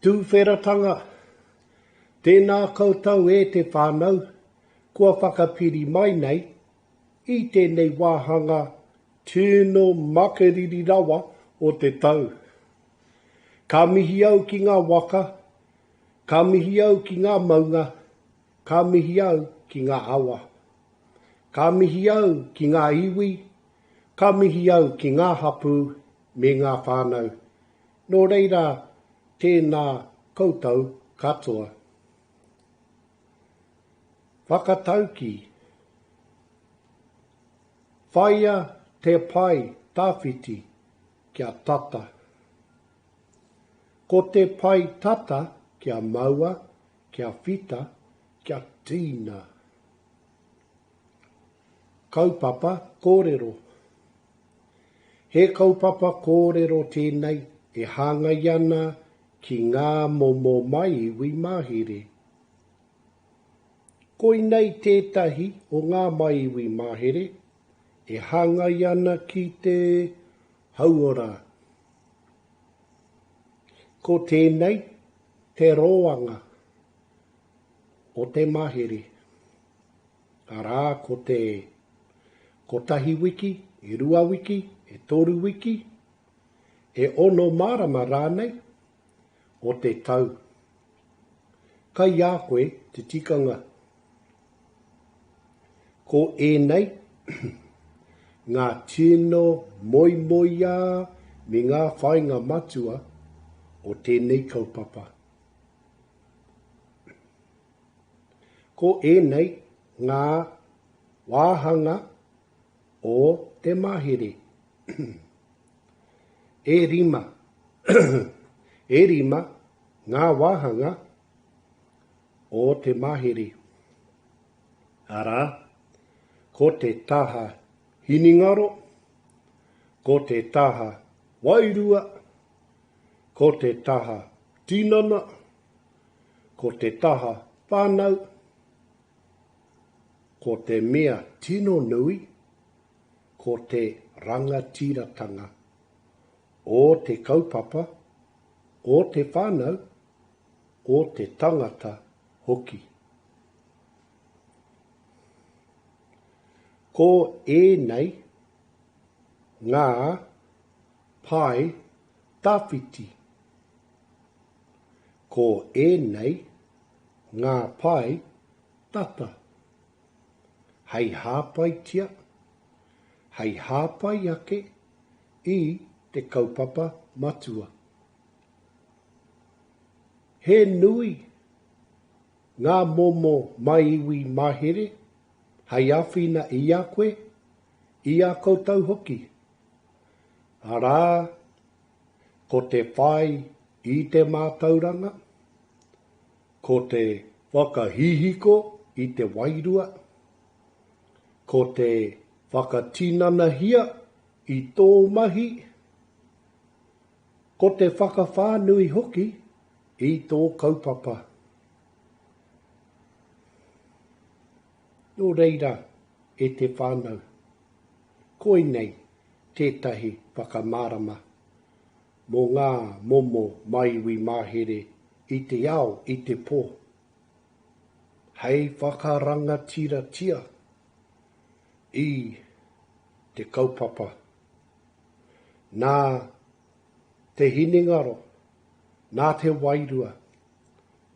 Tūwheratanga, Tēnā koutou e te whānau kua whakapiri mai nei i tēnei wāhanga tino makariri rawa o te tau. Ka mihi au ki ngā waka, ka mihi au ki ngā maunga, ka mihi au ki ngā awa. Ka mihi au ki ngā iwi, ka mihi au ki ngā hapū me ngā whānau. Nō reira, tēnā koutou katoa. Whakataukī, Whaia te pae tawhiti kia tata. Ko te pae tata kia maua, kia whita, kia tīna. Kaupapa kōrero He kaupapa kōrero tēnei e hāngai ana ki ngā momo maiiwi mahere. Koinei tētahi o ngā maiiwi mahere e hāngai ana ki te hauora. Ko tēnei te roanga o te mahere. Arā, ko te kotahi wiki, e rua wiki, e toru wiki, e ono marama rānei o te tau. Kai a koe te tikanga. Ko ēnei ngā tino moemoeā me ngā whāinga matua o tēnei kaupapa. Ko ēnei ngā wāhanga o te mahere. E rima, e rima ngā wāhanga o te mahere. Arā, ko te taha hinengaro, ko te taha wairua, ko te taha tinana, Ko te taha whānau, ko te mea tino nui, ko te rangatiratanga o te kaupapa, o te whānau, o te tangata hoki. Ko ēnei ngā pae tawhiti. Ko ēnei ngā pae tata hei hāpaitia, hei hāpai ake i te kaupapa matua. He nui ngā momo maiiwi mahere hei āwhina i a koe, i a koutou hoki. Arā, ko te whai i te mātauranga, ko te whakahihiko i te wairua, ko te whakatinanahia i tō mahi, ko te whakawhānui hoki i tō kaupapa. Nō reira, e te whānau, koinei tētahi whakamārama mō ngā momo maiwi mahere i te ao i te pō, hei whakarangatiratia i te kaupapa. Nā te hinengaro, nā te wairua,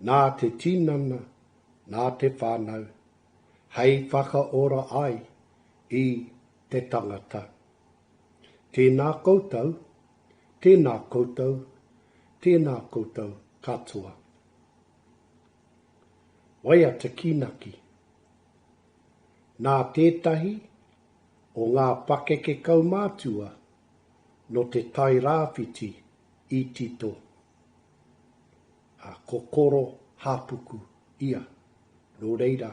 nā te tinana, nā te whānau, hei whakaora ai i te tangata. Tēnā koutou, tēnā koutou, tēnā koutou katoa. Waiata kīnaki. Nā tētahi o ngā pakeke kaumātua nō Te Tai Rāwhiti i tito, a ko Koro Hāpuku ia, nō reira,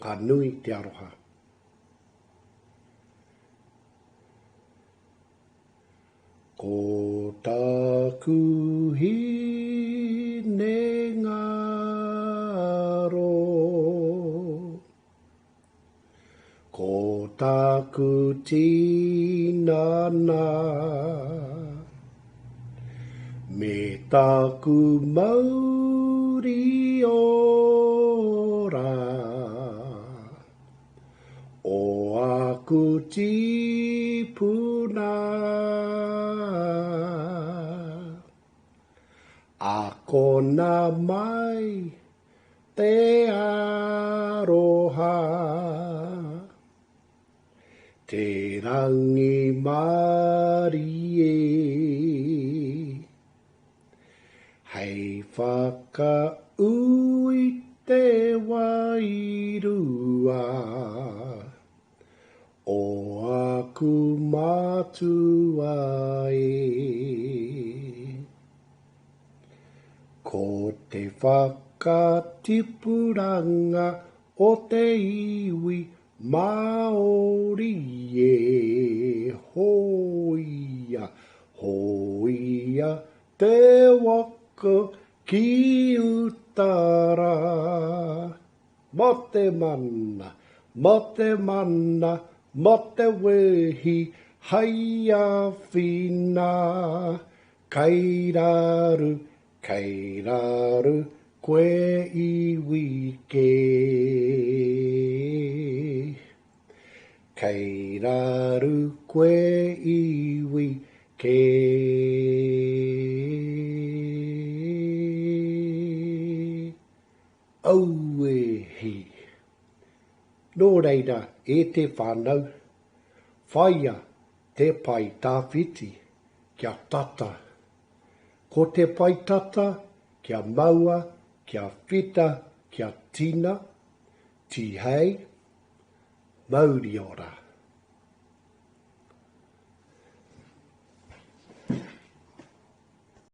ka nui te aroha. Ko taku hinengaro, Ko taku tinana, Me. Taku mauri ora O aku tīpuna Akona mai te aroha Te rangimarie Hei whakaū i te wairua O aku mātua e. Ko te whakatipuranga o te iwi Māori e Hōia, hōia te waka ki uta rā. Mā te mana, mā te mana, mā te wehi hei āwhina. Kei raru, Kei raru koe iwi kē. Kei raru koe iwi kē. Aue hi. Nō reira e te whānau, whaia te pae tawhiti kia tata. Ko te pae tata kia maua, kia whita, kia tina, tihei, mauri ora.